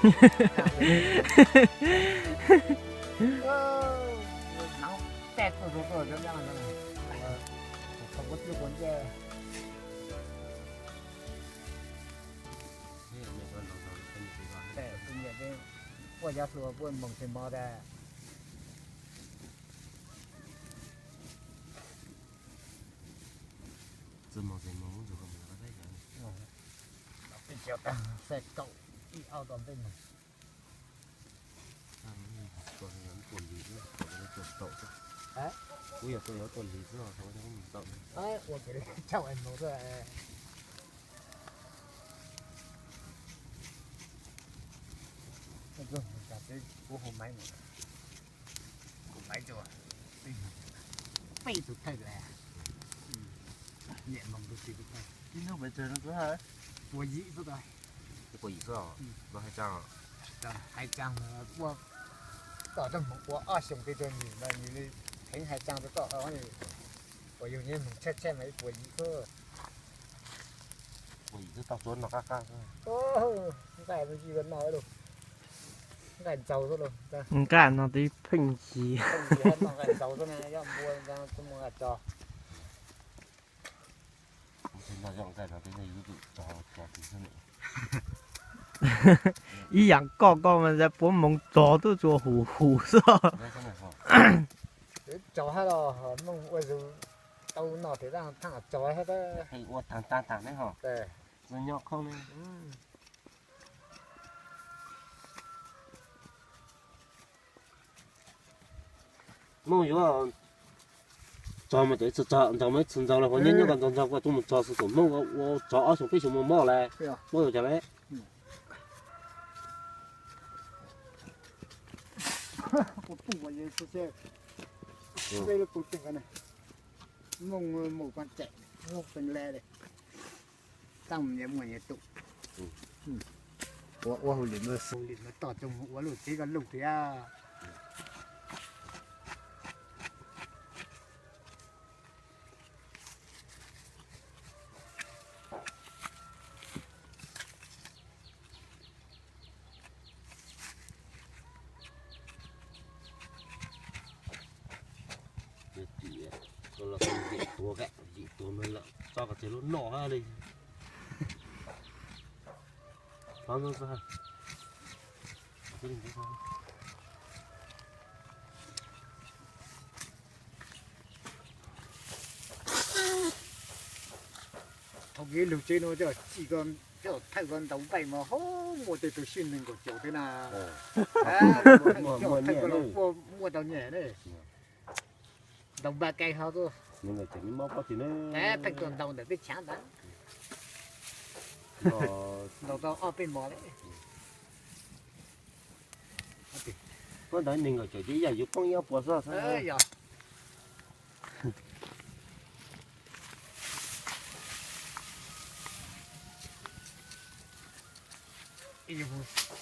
Puas yog hlua puas moog tsis mob tas. Txawm moog tsis moog muab ntsuag koj mus lawv peb cov. Peb cov tag xav kaum ib ob tau peb moog. Ua li tuaj yog tuaj lis xwb, ua li tau. Kuv hu Maiv, kuv Maiv Tsuas, peb tug thawj lawm. Niam moog tug txiv tug thawj. Ib hnub pes tsawg no kuv ha? Puas yim xwb tau. Puas yim xwb os? Los hais tsaa? Hais tsaa ua, tom tug moog ua ob xyoos peb tug nyuam no nws li theev hais tsaa rau tom, uas yug nyob moog tshaj tshaj mas ib puas yim xwb. Puas yim xwb tau tsuav no qab qab xwb. Nqaij no yig no lug, nqaij ntxaug xwb lug. Nqaij no twb pheej yig. Nqaij ntxaug xwb na, yog npua tsis muaj nqaij tso. Ib yaam koj, koj mas puab moog txog tuaj tsuas hum hum xwb. Txaus hab los moog ua zug tau no tes thaaj txaus hab. Ua taag taag taag ne ho. Nyob khoom ne. Mooj yuav txog mas txawm txog ntxaug mas txawm ntxaug lawm, nyob nyob ko ntxaug ntxaug ko tub mus txog xwb, txawm Mooj ua txog ob xyoos peb xyoos mus mob lawm, Mooj yuav cas lawm. Mooj mus poj tseg, Mooj peev le le, tau nyias muaj nyias tus. Ua ua hauj lwm, hauj lwm mas toj tug ua luj tsev ko luj tiag. Yim tuag, yim tuag mas lam tso kom txog lub noj hab li. Thaum kev lug tsev nuav coj txij ko, coj thawj ko ntaus nqaij mas ho muaj tej tug sib neeg nkaum caum teb na. Thawj ko los puab muaj tau nyiaj ne. Ntaus npa kai ho tuaj. Pheej tuaj ntaus ntawm peb chav ntawd. Ntaus tau ob peb mos le. Puab ntawd neeg nkaum caum ces ib yam yus poob ib ob puas xwb.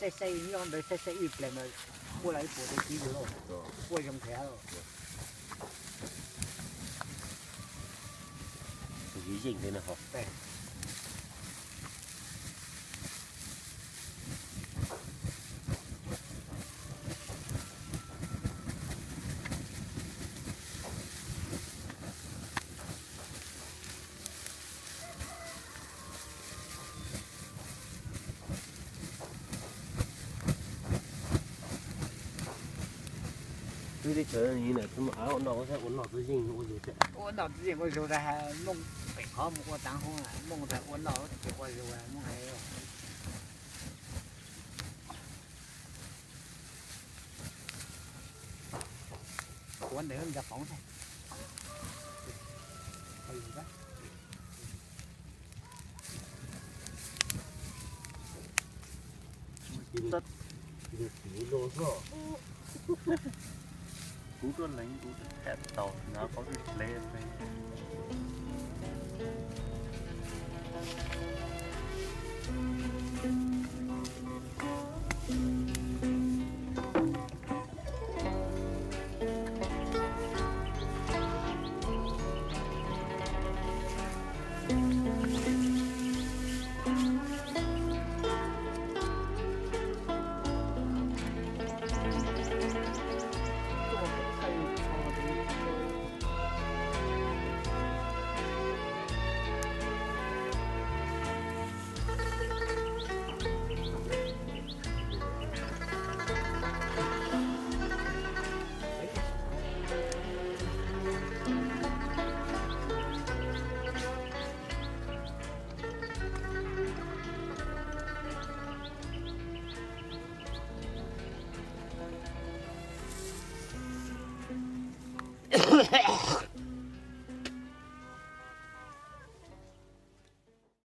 Saib saib nyob ntawd saib saib ib pliag mas muaj lawm ib puas tau kiv lawm lauj. Puab zoo thiab. Yeej ntawd ho. Twb teb chaws nim no ua noj txwj yeej ua zug, ua noj txwj yeej ua zug tas Mooj pem qhov mus ua taav hoob, Mooj tas ua noj ces ua zug Mooj hais. Ua ntawd nco qoov thiab. Kuv tuaj lees kuv tham tau no qhov twg hle.